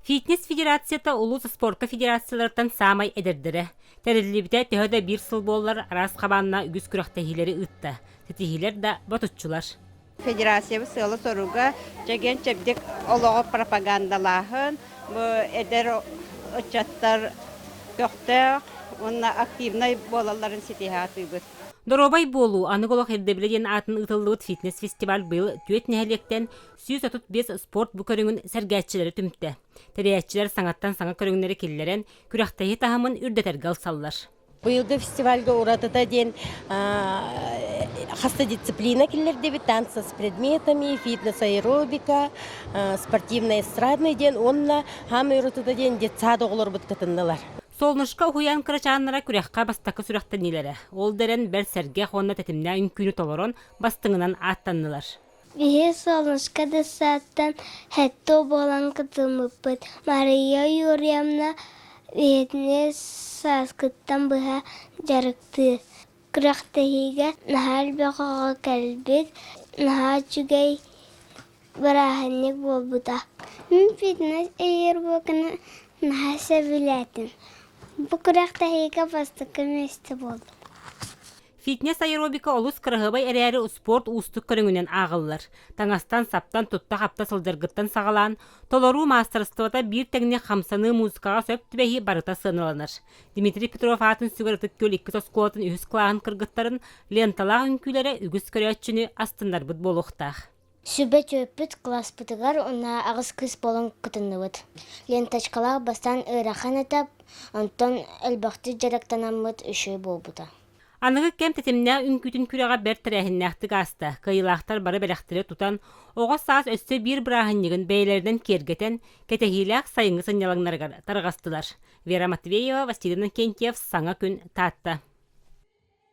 Фитнес федерацията улуус спорка федерацияларыттан саамай эдэрдэрэ. Тэриллибитэ төһө да биир сыл буоллар, араас хабаанна үгүс күрэхтэһиилэри ыытта. Ситиһиилэр да ботуччулар. Федерациябыт сыала-соруга чэгиэн-чэбдик олоҕу пропагандалааһын, бу эдэр ыччаттар көхтөөх уонна активнай буолалларын ситиһэ сатыыбыт. Доруобай буолуу аныгы олох ирдэбилэ диэн аатын ыытыллыбыт фитнес-фестиваль быйыл түөрт нэһилиэктэн 135 спорт бу көрүҥүн сэргээччилэри түмтэ. Тэрийээччилэр саҥаттан саҥа көрүҥнэри киллэрэн, күрэхтэһии таһымын үрдэтэргэ ылсаллар. Быйылгы фестивальга уратыта диэн хас да дисциплина киллэрдибит танцы с предметами, фитнес-аэробика, спортивный эстрадный диэн уонна хаамай уратыта диэн детсад оҕолорбут кытыннылар. Солнышко уһуйаан кырачааннара күрэххэ бастакы сүрэхтэниилэрэ. Ол да эрэн бэрт сэргэх уонна тэтимнээх үҥкүүнү толорон бастыҥынан ааттаннылар. Биһи Солнышко десааттан сэттэ буолан кытыммыппыт. Мария Юрьевна биһигини сааскыттан быһа дьарыктыыр. Күрэхтэһиигэ наһаа элбэх оҕо кэлбит, наһаа үчүгэй бырааһынньык буолбута. Мин фитнес аэробиканы наһаа сөбүлээтим. Бу күрэхтэһиигэ бастакы миэстэ буоллум. Фитнес-аэробика олус кыраһыабай эрээри успуорт уустук көрүҥүнэн ааҕыллар. Таҥастан-саптан тутта-хапта сылдьаргыттан саҕалаан, толоруу маастарыстыбата биир тэҥник хамсаныы музыкаҕа сөп түбэһии барыта сыаналанар. Дмитрий Петров аатын сүгэр Ытык Күөл иккис оскуолатын үһүс кылааһын кыргыттарын ленталаах үҥкүүлэрэ үгүс көрөөччүнү астыннарбыт буолуохтаах. Сүбэ түөппүт кылааспытыгар уонна аҕыс кыыс буолан кытынныбыт. Ленточкалаах бастаан ыарахан этэ, онтон элбэхтик дьарыктанаммыт үчүгэй буолбута. Аныгы кэм тэтимнээх үҥкүүтүн күрэҕэ бэрт тэрээһиннээхтик ааста. Кыайыылаахтар бары бэлэхтэри тутан, оҕо саас өссө биир бырааһынньыгын бэйэлэринэн киэргэтэн, кэтэһиилээх сайыҥҥы сынньалаҥнарыгар тарҕастылар. Вера Матвеева, Василий Иннокентьев, Саҥа күн, Таатта.